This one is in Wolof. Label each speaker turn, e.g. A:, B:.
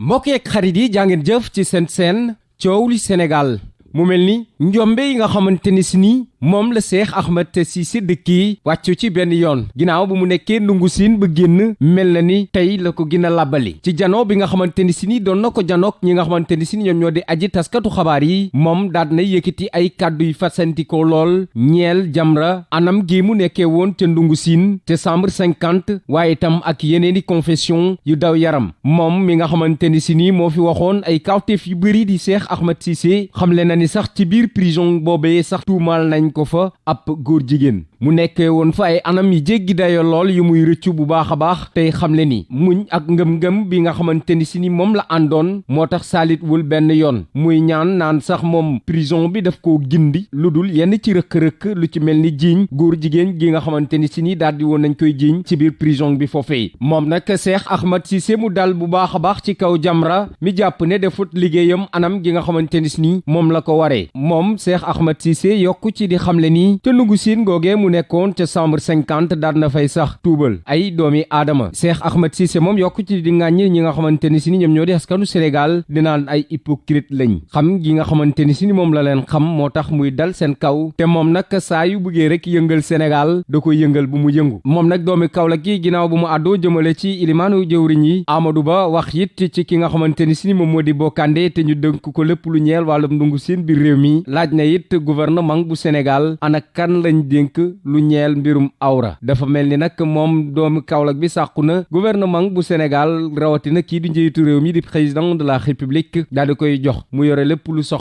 A: mbokk yeeg xarit yi jàngeen jëf ci seen coow li Sénégal mu mel ni njombe yi nga xamante ni si ni moom la Cheikh Ahmed Cissé dëkki wàccu ci benn yoon ginnaaw bu mu nekkee ndungu siin ba génn mel na ni tey la ko gën a làbbali ci jano bi nga xamante ni si ni doon na ko janook ñi nga xamante ni si ni ñoom ñoo di aji taskatu xabaar yi moom daat na yëkkati ay kàddu yu fasantikoo lool ñeel Jamra anam gi mu nekkee woon ca ndungu siin te chambre 50 waaye itam ak yeneeni confession yu daw yaram moom mi nga xamante ni si ni moo fi waxoon ay kawteef yu bëri di Cheikh Ahmed Cissé xamle na ni sax ci biir prison boobee sax tuumaal nañ ko fa ab góor jigéen mu nekkee woon fa ay anam yi jéggi dayo lool yu muy rëccu bu baax a baax tey xamle ni muñ ak ngëm-ngëm bi nga xamante ni si ni moom la àndoon moo tax saalitwul benn yoon muy ñaan naan sax moom prison bi daf koo gindi lu dul yenn ci rëkk-rëkk lu ci mel ni jiiñ góor jigéen gi nga xamante ni si ni daldi woon nañ koy jiiñ ci biir prison bi foofee moom nag Cheikh Ahmed Cissé mu dal bu baax a baax ci kaw Jamra mi jàpp ne defut liggéeyam anam gi nga xamante ni si ni moom la ko waree moom Cheikh Ahmed Cissé yokku ci di xamle ni ca nungu siin googee mu nekkoon ca chambre 50 daal na fay sax tuubal ay doomi aadama Cheikh Ahmed Cissé moom yokku ci di ŋàññi ñi nga xamante ni si ni ñoom ñoo di askanu Sénégal dinaan ay hypocrite lañ xam gi nga xamante ni si ni moom la leen xam moo tax muy dal seen kaw te moom nag saa yu bëggee rek yëngal Sénégal da koy yëngal bu mu yëngu moom nag doomi Kaolack gi ginnaaw bu mu àddoo jëmale ci ilimaanu jëwriñ yi Amadou Ba wax it ci ki nga xamante ni si ni moom moo di Bokandé te ñu dënk ko lépp lu ñeel wàllum ndungu siin biir réew mi laaj na it gouvernement bu Sénégal ana kan lañ dénk lu ñeel mbirum awra dafa mel ni nag moom doomu Kaolack bi sàqu na gouvernement bu Sénégal rawatina kii di njiitu réew mi di président de la République daal di koy jox mu yore lépp lu sox